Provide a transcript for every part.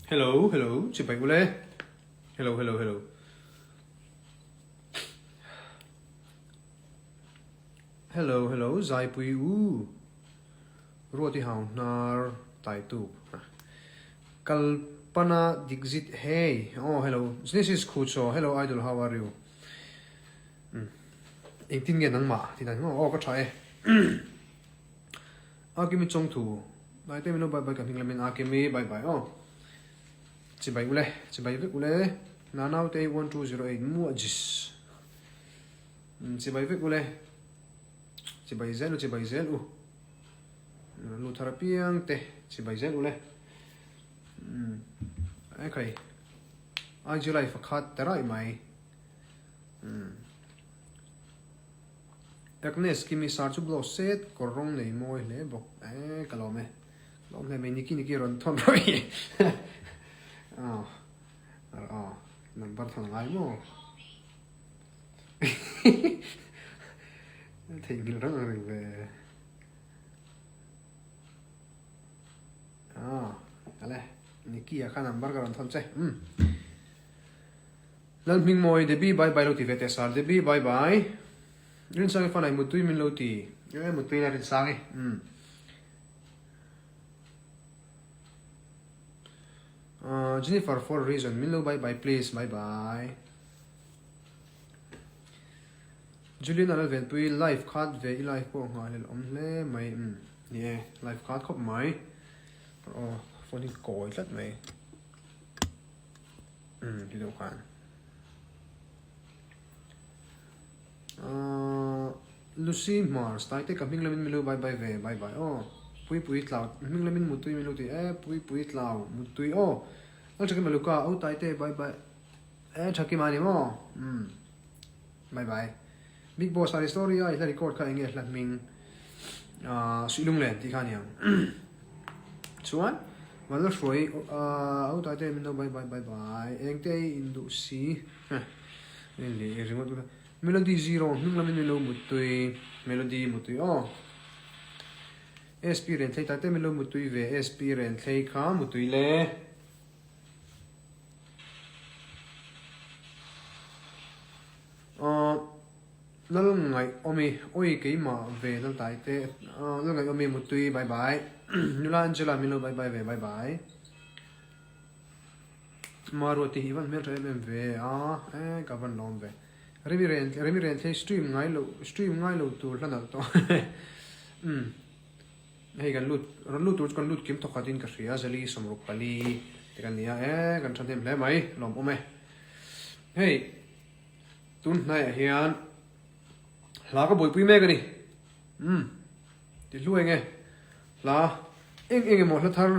Hello, hello, chibai ule. Hello, hello, hello. Hello, hello, Zaipui u. Ruati hau hnar tai tuk. Kalpana Dixit, hey. Oh, hello. This is Khucho. Hello, idol, how are you? Engtin nge nangmah? Ti dan maw? Aw, ka tha e. Akimi chawngthu. Naite mino bye bye ka hming lamin Akimi bye bye aw. Chibai ule, chibai vek ule. Nanaute 1208 muah jis. Chibai vek ule. Chibai zel u, chibai zel u. Lu thar apiang te chibai zel ule. E khai. IG live a khat terai mai. Agnes Kimi sar chu blouse set kawr rawng nei mawi hle bawk e ka lawm e ka lawm hle mai Niki Niki rawn thawn rawh i aw aw number thawn a ngai maw theihnghilh reng ang reng ve aw ale Niki a kha number ka rawn thawn che umm. Lalhmingmawi, Debbie bye bye lo ti ve teh sar, Debbie bye bye. Rinsangi fanai mutui min lo ti. E mutui la Rinsangi. Umm. Uh, Jennifer for reason min lo bye bye please bye bye. Julian Lalvenpui live khat ve i live pawh nghah hlel awm hle mai. Umm. Ni e, live khat khawp mai. Oh, phone hi kawi tlat mai. Umm ti deuh khan. Ahh Lucy Mars tai te ka hming lamin min lo bye bye ve bye bye aw. Pui pui tlau hming lamin mutui min lo ti e pui pui tlau mutui aw. Lal Thakima Luka au tai te bye bye e Thakima ni maw umm bye bye. Big Boss a story a i hla record kha enge hla hming ah suih lunglen tih kha aniang chuan Vanla hruai ah au tai te min lo bye bye bye bye eng te i in duh si heh leh ringawt kha Melody zero hnung lamin min lo muttui Melody muttui aw SP Renthlei tai te min lo muttui ve SP Renthlei kha muttui le. Aw lal ngaih awm i awi keimah ve lal tai te aw lal ngaih awm i mutui bye bye nula Angela min lo bye bye ve bye bye Maruati hi van hmeltha em em ve a e ka van lawm ve Remi ren Remi ren thlei stream ngai lo stream ngai lo tur hla nalh tawh umm hei kan lut rawn lut tur chu kan lut kim thawkhat in ka hria Zali 64 te kan nia e kan thahnem hle mai lawmawm e hei. Tun hnaiah hian hla ka buaipui mek a ni. Umm, ti hlu eng e. Hla eng eng emaw hla thar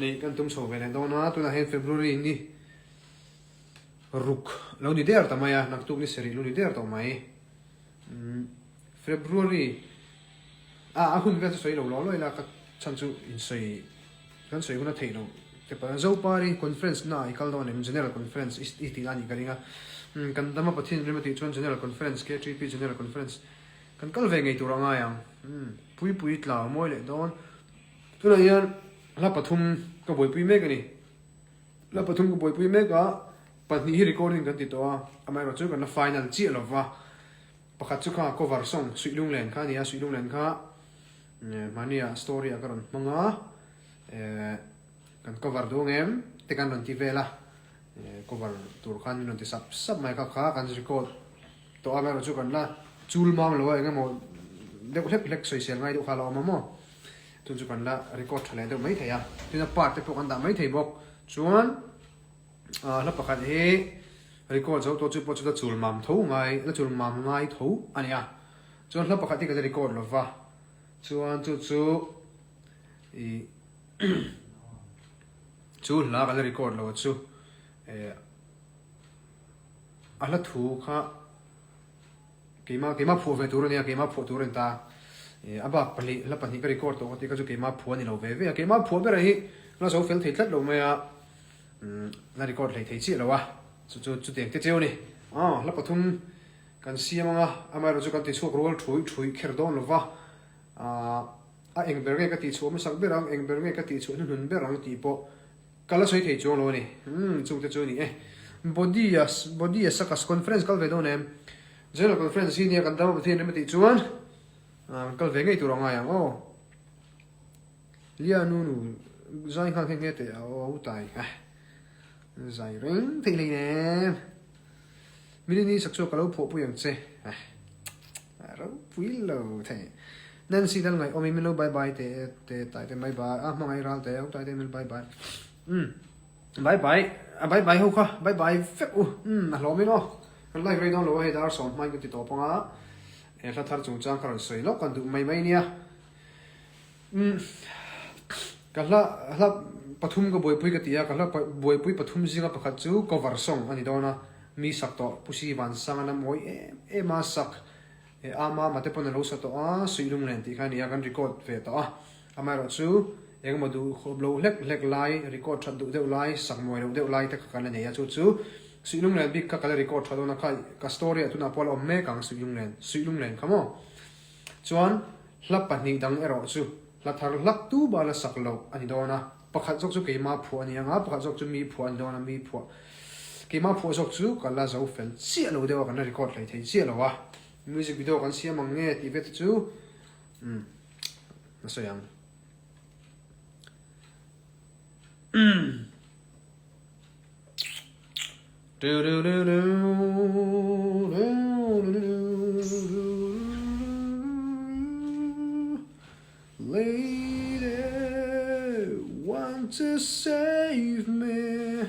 neih kan tum chho ve leh dawn a, tunah hian February ni ruk lo ni der ta mai a, naktuk ni sarih lo ni der tawh mai. Umm, February a a hun vel chu sawi lo law law ila ka chhan chu insawi kan sawi hun a theih loh te pawh Zopari conference na ah i kal dawn em General Conference i tih a nih ka ring a kan dama Pathian rim a tih chuan General Conference KTP General Conference kan kal ve ngei tur a ngai ang Puipui tlau mawi leh dawn tunah hian hla pathum ka buaipui mek a ni hla pathum ka buaipui mek a pahnih hi recording kan ti tawh a amaherawhchu kan la final chiah lova Pakhat chu kha cover song Suih Lunglen kha a ni a, Suih Lunglen kha mahnia story ah ka rawn hmang a, kan cover duh ang em te kan rawn ti vel a, cover tur khan min rawn ti sap sap mai kha kha kan record tawh a, amaherawhchu kan la chul mam lo a, eng emaw deuh hlek hlek sawisel ngai deuh kha a la awm a maw, chun chu kan la record tha leh deuh maithei a, tin a part te pawh kan dah maithei bawk chuan. Hla pakhat hi record zo tawh chu pawh chu la chul mam tho ngai, la chul mam ngai tho a ni a. Chuan hla pakhat hi ka la record lo va, chuan chu chu ih chu hla ka la record lo chu eh a hla thu kha keimah keimah phuah ve tur a nia, keimah phuah tur a ni ta. Ih a bak pahnih hla pahnih ka record tawh ka tih kha chu keimah phuah a ni lo ve ve a, keimah phuah berah hi hla zo fel thei tlat lo mai a. La record hlei thei chiah lo a, chu chu chutiang te cheu a ni. Aw, hla pathum kan siam ang a, amaherawhchu kan tichhuak rual thui thui kher dawn lo va, a eng ber nge ka tihchhuah hmasak ber ang, eng ber nge ka tihchhuah hnuhnun ber ang tih pawh Ka la sawi thei chuang lo a ni. Umm chungte chu a ni e. Body a body a sakas conference kal ve dawn em? General conference hi nia kan dam a Pathian rem a tih chuan kan kal ve ngei tur a ngai ang aw. Lia nu nu zai nghal nghe nghe teh a aw tai kha. Zai reng theih hlei nem. Milini sak chu ka lo phuah pui ang che. A ropui lo thei. Nancy dal ngaih awm in min lo bye bye te te tai te bye bye a hmangaih ral te ho tai te min bye bye. Umm bye bye a bye bye ho kha bye bye vek u umm a hlawm in aw. Kan live rei dawn lo a hei dar sawm hmain ka ti tawp anga he hla thar chungchang kha rawn sawi lawk kan duh mai mai nia. Umm ka hla hla pathum ka buaipui ka ti a, ka hla buaipui pathum zinga pakhat chu cover song a ni dawn a, mi sak tawh Pusi Vansanga na mawi em em a sak e ama mate pawn a lo sa tawh a, Suih Lunglen tih kha a ni a, kan record ve tawh a, amaherawh chu engemaw duh khawp lo hlek hlek lai, record that duh deuh lai, sak mawi loh deuh lai te kha kan la nei a, chu chu Suih Lunglen bik kha ka la record tha dawn a, kha ka story ah tunah pawh a la awm mek ang Suih Lunglen, Suih Lunglen kha maw? Chuan hla pahnih dang erawh chu hla thar hlak tu bal a sak loh a ni dawn a, pakhat zawk chu keimah phuah a ni ang a, pakhat zawk chu mi phuah a ni dawn a, mi phuah keimah phuah zawk chu ka la zo fel chiah lo deuh a, kan la record hlei thei chiah lo a, music video kan siam ang nge tih vet chu umm a sawi ang. Lady want to save me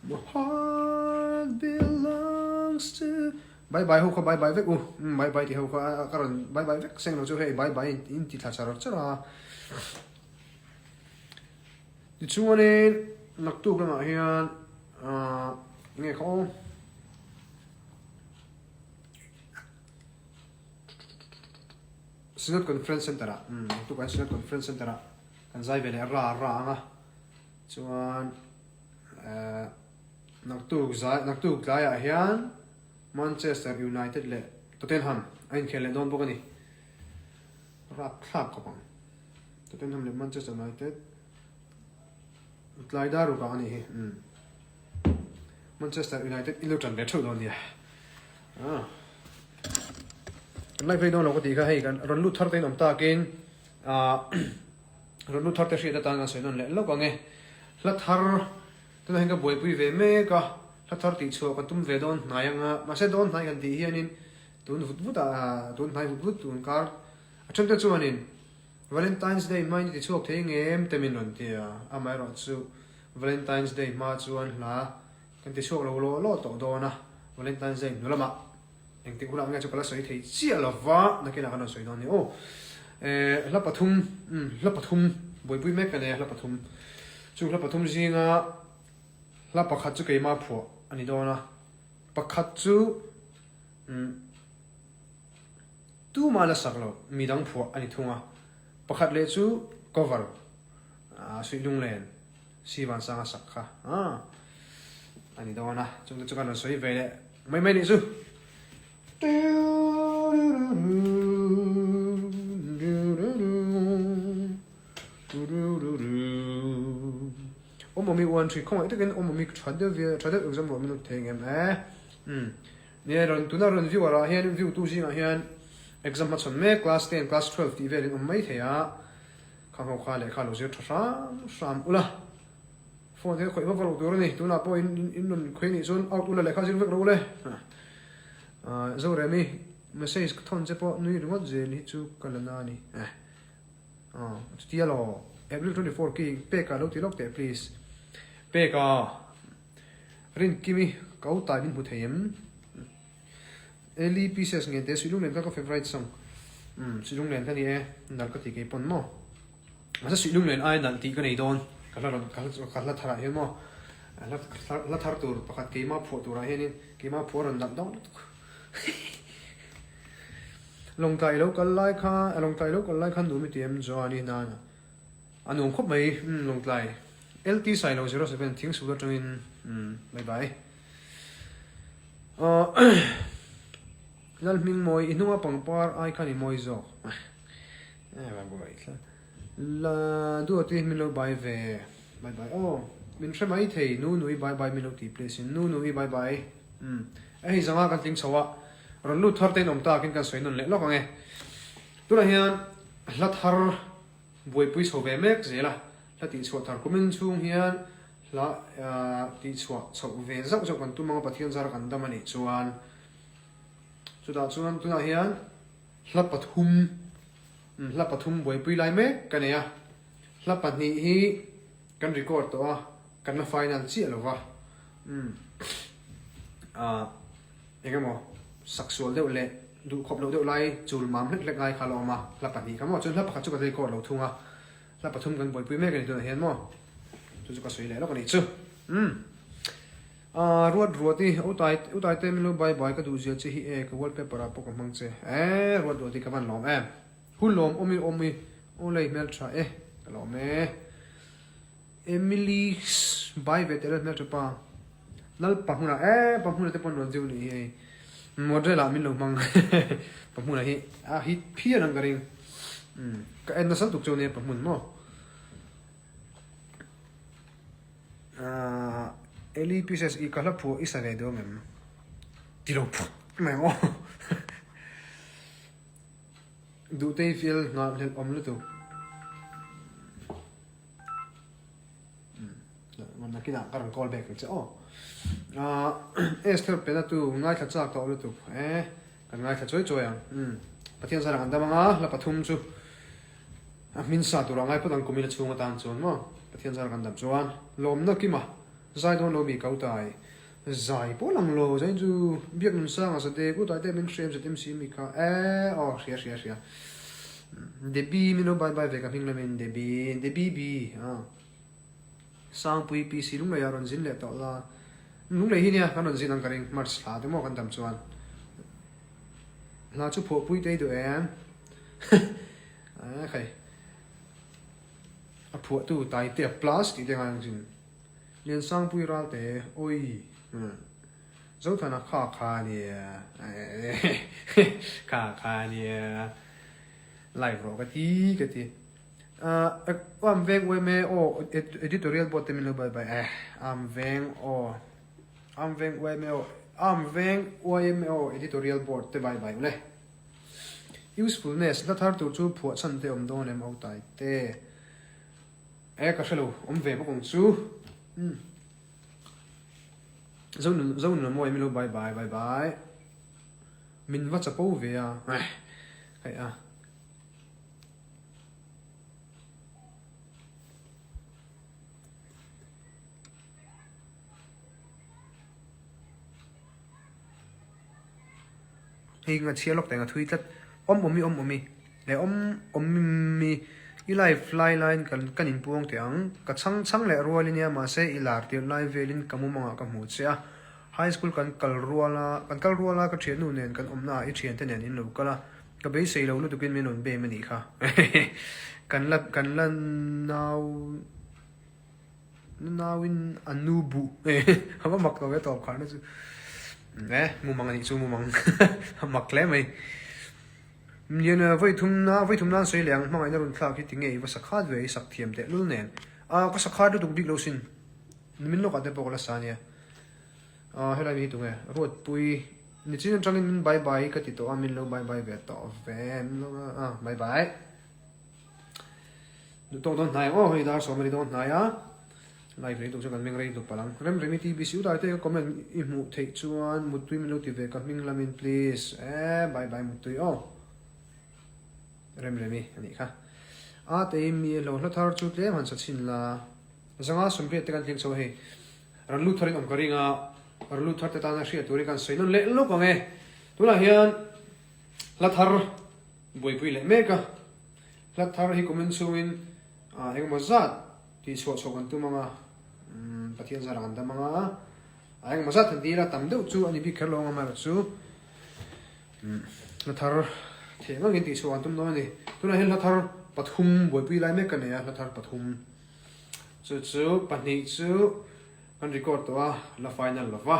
My heart belongs to Bye bye ho kha bye bye vek u bye bye ti ho kha ka rawn bye bye vek seng lo chu hei bye bye in ti thla char char a. Tichuanin naktuk lamah hian ahh enge kha aw Synod Conference Centre ah umm naktuk ah hian Synod Conference Centre ah kan zai ve leh ra ra ang a chuan ehh naktuk zai naktuk tlaiah hian Manchester United leh Tottenham a inkhel leh dawn bawk a ni rapthlak khawp ang. Tottenham leh Manchester United tlai dar ruk ah a nih hi umm Manchester United in lo tan ve theuh dawn nia ah kan live rei dawn lo ka tih kha hei kan rawn lut thar te in awm tak in ah rawn lut thar te hriat atan kan sawi nawn leh lawk ang e hla thar tunah hian ka buaipui ve mek a hla thar tih chhuah ka tum ve dawn hnai anga mahse dawn hnai kan tih hianin tun vut vut ah tun hnai vut vut tun kar A then te chuanin Valentine's Day hmain i ti chhuak thei ngem te min rawn ti a, amaherawh chu Valentine's Day hma chuan hla kan ti chhuak lo lawh lawh tawh dawn a, Valentine's Day hnu lamah engtik hunah nge chu ka la sawi thei chiah lo va, nakinah kan rawn sawi dawn ni aw. Eh, hla pathum, umm hla pathum buaipui mek ka nei a hla pathum, chung hla pathum zinga hla pakhat chu keimah phuah a ni dawn a, pakhat chu umm. Tumah la sak lo, mi dang phuah a ni thung a. Pakhat leh chu cover Suih Lunglen Si Vansanga sak kha a ni dawn a, chungte chu kan rawn sawi ve leh mai mai nih chu. Awm awmi uan ṭhi khawngaih takin awm awmi ṭha deuh ṭha deuh exam rawh min lo thei ngem e. Umm. Nia rawn tuna rawn viewer ah hian view tu zingah hian exam hmachhawn mek class ten class 12 tih velin awm mai thei a khang ho kha lehkha lo zir tha hram hram ula phone te khawih vak vak loh tur a ni tunah pawh in in rawn khawih nih chuan out ula lehkha zir vek rawh ule Zoremi message ka thawn che pawh nui ringawt zel hi chu ka la na a ni eh chutia law April 24 khi peka lo ti lawk teh please peka. Rinkimi ka u tai min hmu thei em? Eli pieces nge te Suilung len kha ka favourite song. Umm Suilung len kha ni e, nalh ka ti kei pawn maw. Mahse Suilung len ai nalh tih ka nei dawn. Ka hla rawn ka hla thar ah hian maw. Hla hla thar tur pakhat keimah phuah tur ah hianin keimah phuah rawn nalh dawn lutuk. Lawngtlai lo kal lai kha Lawngtlai lo kal lai kha nuam i ti em Joani nana. A nuam khawp mai umm Lawngtlai LT Sailo 07 Thingsul atangin umm bye bye. Ahh Lalhming mawi i hnunga pangpar ai khan i mawi zawk eh va buai thla la duati min lo bai ve. Bye bye aw. Min hre mai thei Nunui bye bye min lo ti please in Nunui bye bye. Umm a hei zanga kan tling chho a, rawn lut thar te in awm takin kan sawi nawn leh lawk ang e. Tunah hian hla thar buaipui chho ve mek zel a, hla tihchhuah thar kumin chhung hian hla tihchhuah chhoh ve zauh zauh kan tum ang a, Pathian zara kan dam a nih chuan chutah chuan tunah hian hla pathum hla pathum buaipui lai mek ka nei a, hla pahnih hi kan record tawh a, kan la final chiah lo va, umm ah eng emaw sak sual deuh leh duh khawp loh deuh lai chul mam hlek hlek lai kha a la awm a, hla pahnih kha maw chuan hla pakhat chu ka record lo thung a, hla pathum kan buaipui mek a ni tunah hian maw chu chu ka sawi leh lawk a nih chu umm ah ruat ruat i u tai u tai te min lo bye bye ka duh zia che hi e ka wallpaper ah pawh ka hmang che eh ruat ruat i ka van lawm em hu lawm awm i awm i aw lei hmeltha e ka lawm e. Emily bai ve tel a hmeltha pa Lal Pahmuna eh Pahmuna te pawn rawn zeu nih hi hei model ah min lo hmang Pahmuna hi a hit phian ang ka ring umm ka en nasa lutuk chu ania Pahmun maw ahh Eli pieces i ka hla phuah i sa ve duh ang em ti lo phut mai ang aw Duhtei fial nghah hlelh awm lutuk. Nakinah ka rawn call back ang che aw. Esther pena tu ngaithla chak tawh lutuk e kan ngaithla chawi chawi ang. Pathian zara kan dam anga hla pathum chu a hmin sa tur a ngai phawt ang kum ila chhung atan chuan maw Pathian zara kan dam chuan lawmna kima zai dawn lo mi kau tai zai pawh lang lo zain chu biak nun sanga sa te ku tai te min hrem zet MC mi kha e aw hria hria hria Debbie min lo bye bye ve ka hming lamin Debbie Debbie B a Sangpui PC Lunglei ah rawn zin leh tawh la Lunglei hi nia kan rawn zin ang ka ring March thla te maw kan dam chuan hla chu phuahpui te i duh em khai a phuahtu Taitea plus tih te ngai ang chin Liansangpui Ralte awi Zothana kha kha ania kha kha ania live rawh ka ti ka ti am veng uaime aw editorial board te min lo bye bye eh am veng aw am veng uaime aw am veng uaime aw editorial board te bye bye ule usefulness hla thar tur chu phuah chhan te awm dawn em au tai te eh ka hrelo awm ve bawk ang chu umm. Zonun Zonun a mawi milo bye bye bye bye min va chapo ve a hei a hei nga chhia lawk teng a thui tlat awm awmi awm awmi leh awm awmi i live lai laiin kan kan inpuang teh ang ka chhang chhang leh rual ania mahse i lar tirh lai velin ka mumangah ka hmu che a high school kan kal rual a kan kal rual a ka thiannu nen kan awmna ah i thiante nen in lo kal a ka beisei lo lutukin min rawn bem anih kha kan la kan la nau Na nauin a nu buh a va mak lo ve tawp kharna chu e mumang anih chu mumang a mak hle mai Lian vawi thumna vawi thumna an sawi leh ang hmangaihna rawn thlak hi tinge i va sakhat ve i sak thiam teh lul nen a ka sakhat lutuk bik lo sin min lawkah te pawh ka la sa ania a helai mi hi tunge Ruatpui nichin atangin min bye bye ka ti tawh a min lo bye bye ve tawh ve a bye bye. Duh tawk dawn hnai ang aw hei dar sawm a ni dawn hnai a live rei tuk chu kan meng rei tuk palh ang rem remi TBC u dai te ka comment i hmuh theih chuan muttui min lo ti ve ka hming lamin please e bye bye muttui aw rem remi a nih kha a tei mi lo hla thar chu tlem han sa chhin la zanga sawmriat te kan thleng chho hei ran lut thar in awm ka ring a ran lut thar te tana hriat turin kan sawi nawn leh lawk ang e tunah hian hla thar buaipui leh mek a, hla thar hi kumin chhungin engemaw zat tih chhuah chhuah kan tum ang a, Pathian zarah kan dam ang a, a engemaw zat han ti ila tam deuh chu a ni bik kher lo ang amaherawh chu hla thar theh ngangin tih chhuah kan tum dawn a ni. Tunah hian hla thar pathum buaipui lai mek ka nei a, hla thar pathum chu chu pahnih chu kan record tawh a, la final lo va,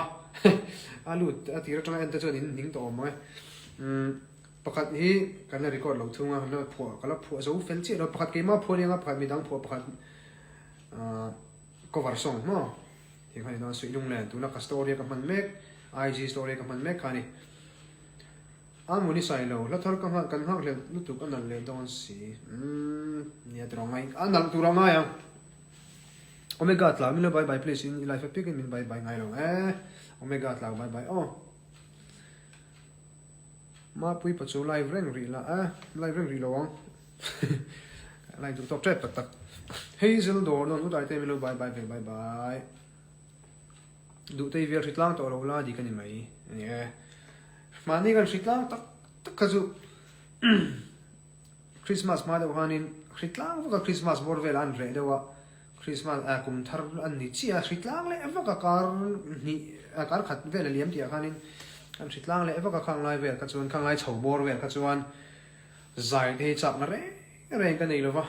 a lut a tir atanga en te chuan in hning tawh awm ang e. Pakhat hi kan la record lo thung a, kan la phuah, ka la phuah zo fel chiah lo, pakhat keimah phuah aniang a, pakhat midang phuah, pakhat ahh. Cover song maw? Tiang kha ni dawn suih lunglen tuna ka story a ka hman mek IG story a ka hman mek kha a ni. A muni sai lo hla thar ka nghal kan nghak hlel lutuk a nalh leh dawn si. Umm nia tiraw ngai a nalh tur a ngai ang. Omega tlau min lo bye bye please in i life a piak in min bye bye ngai lo e Omega tlau bye bye aw. Mapui pa chu live reng rih la e live reng rih lo ang. Live duh tawk tep tak tak. Hazel dawr dawn utai te min lo bye bye ve bye bye. Duh te i vel hritlang tawh lo la dik a ni mai. Ani e. Mahni kan hritlang tak tak kha chu Christmas hma deuh khanin hritlang vaka Christmas bawr vel an reh deuh a. Christmas ah kum thar an ni chiah a, hritlang leh vak a kar hnih kar khat vel a liam tih ah khanin kan hritlang leh vak a khang lai vel kha chuan khang lai chho bawr vel kha chuan zai te hi chakna reng reng ka nei lo va,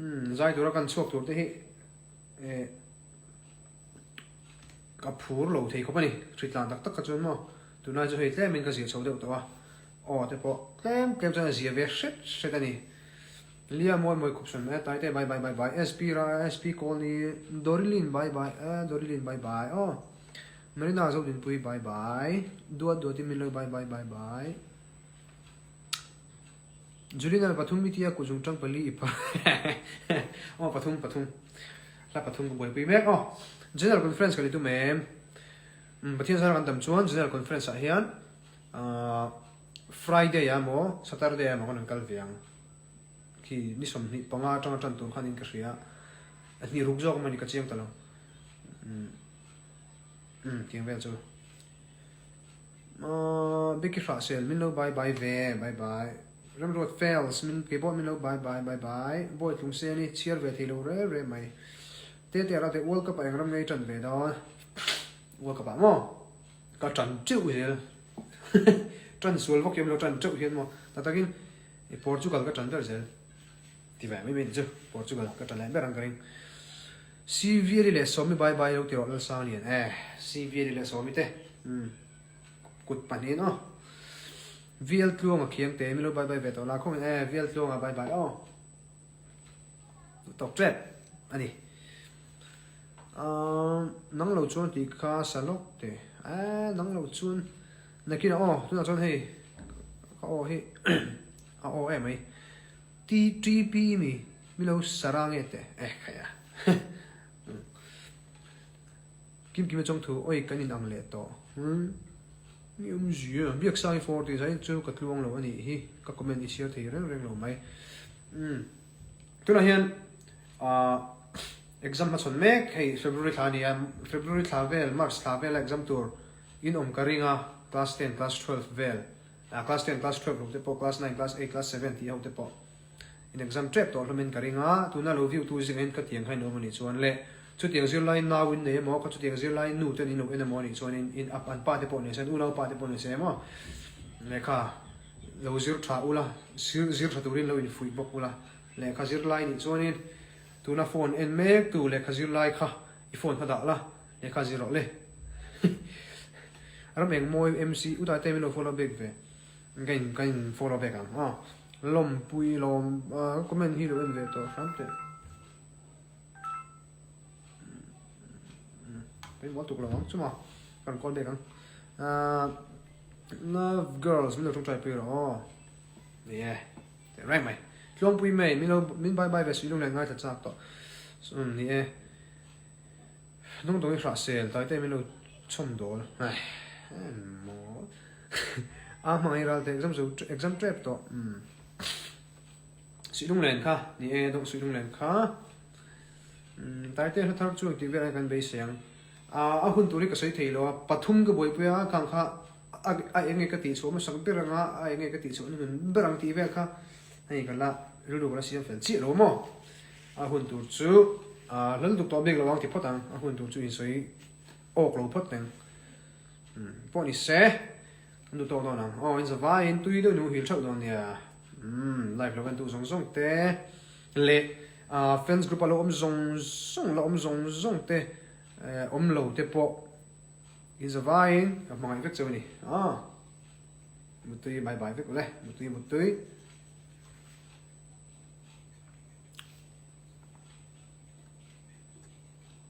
umm zai tura kan chhuak tur te hi eh ka phur lo thei khawp a ni, hritlang tak tak kha chuan maw tunlai chu hei tlemin ka zir chho deuh tawh a, aw te pawh tlem tlem chuan a zia ve hret hret a ni. Lia mawi mawi khup sawn e Taite bye bye bye bye SP ra SP Kawlni Dorilin bye bye e Dorilin bye bye aw Marina Zodinpui bye bye Duat Duati min lo bye bye bye bye Julina pathum i tia kuzung tang pali i phar aw pathum pathum hla pathum ka buaipui mek aw General Conference kan i tum em Pathian zara kan dam chuan General Conference ah hian Friday ah emaw Saturday ah emaw kan rawn kal ve ang. Khi ni 25 atanga tan tur khanin ka hria. A hnih ruk zawk emaw ni ka chiang ta lo. Umm umm tiang vel chu. Aww Becky Hrahsel min lo bye bye ve bye bye. Remruat Fels min kei pawh min lo bye bye bye bye. Bawi tlung se ni chhiar ve thei lo re re mai. Tete a rate World Cup ah eng ram ngei tan ve dawn. World Cup ah maw? Ka tan teuh zel. Tan sual vak hian lo tan teuh hian maw tak takin i Portugal ka tan ber zel ti ve mai mai ni chu Portugal ka tan leh ber ang ka ring Siviali leh Sawmi bye bye lo ti rawh Lalsanglian e Siviali leh Sawmi te umm kut pahnihin aw VL Tluanga khiang te mi lo bye bye ve tawh la khawngin e VL Tluanga bye bye aw tawk tep a ni. Ahh nang lo chuan tih kha sa lawk teh eh nang lo chuan nakinah aw tunah chuan hei ka aw hi a aw em mai TTP mi mi lo sa rang nge teh eh khai a Kim Kim a chawng thu awi kan in ang leh tawh hmm mi awmzia Biaksang i for tih zai chu ka tluang lo a nih hi ka comment i chhiar thei reng reng lo mai umm. Tunah hian ahh exam hmachhawn mek hei February thla a ni a, February thla vel March thla vela exam tur in awm ka ring a, class ten class 12 vel ah class ten class 12 ho te pawh class nine class eight class seven tih ho te pawh in exam tep tawh hlawmin ka ring a, tuna lo view tu zingah hian ka tiang kha in awm a nih chuan leh chutiang zirlai nau in nei emaw ka chutiang zirlai nu ten in lo en emaw a nih chuan in in an pa te pawh ni se an unau pa te pawh ni se emaw lehkha Lo zir tha ula, zir zir tha turin lo infuih bawk ula. Lehkha zir lai nih chuanin tuna phone en mek tu lehkha zir lai kha i phone kha dah la, lehkha zir rawh le. Ram eng mawi MC u Taite min lo follow back ve. Ka in ka in follow back ang aw. Lawmpui lawm ka comment hi lo en ve tawh hram teh. Pawimawh tuk lo ang chuma ka rawn call back ang. Love girls min lo tawngtai pui rawh aw. Ni e. Teh reng mai. Tluangpui mai min lo min bye bye ve suih lung leh ngaithla chak tawh. Um ni e. Nung dawng i hrah sel tai te min lo chhawm dawl. Ai maw. A hmangaih ral te exam zo exam trep tawh. Um. Suih lung len kha ni e dawng suih lung len kha. Um tai te hla thar chu tih vel kan beisei ang. A hun tur hi ka sawi thei lo a, pathum ka buaipui a, khang kha a eng nge ka tih chhuah hmasak ber anga, a eng nge ka tih chhuah hnuhnun ber ang tih vel kha hei ka la rilru ka la siam fel chiah lo maw? A hun tur chu lal duk tawh bik lo ang ti phawt ang, a hun tur chu insawi awk lo phawt teng pawh ni se, an duh tawk dawn ang. Aw in zavaiin tui deuh in muhil theuh dawn nia, umm live lo en duh zawng zawng te leh fans group a lo awm zawng zawng la awm zawng zawng te. Awm lo te pawh in zavaiin ka hmangaih vek cheu a ni. Aw, Muttui bye bye vek ule, Muttui Muttui.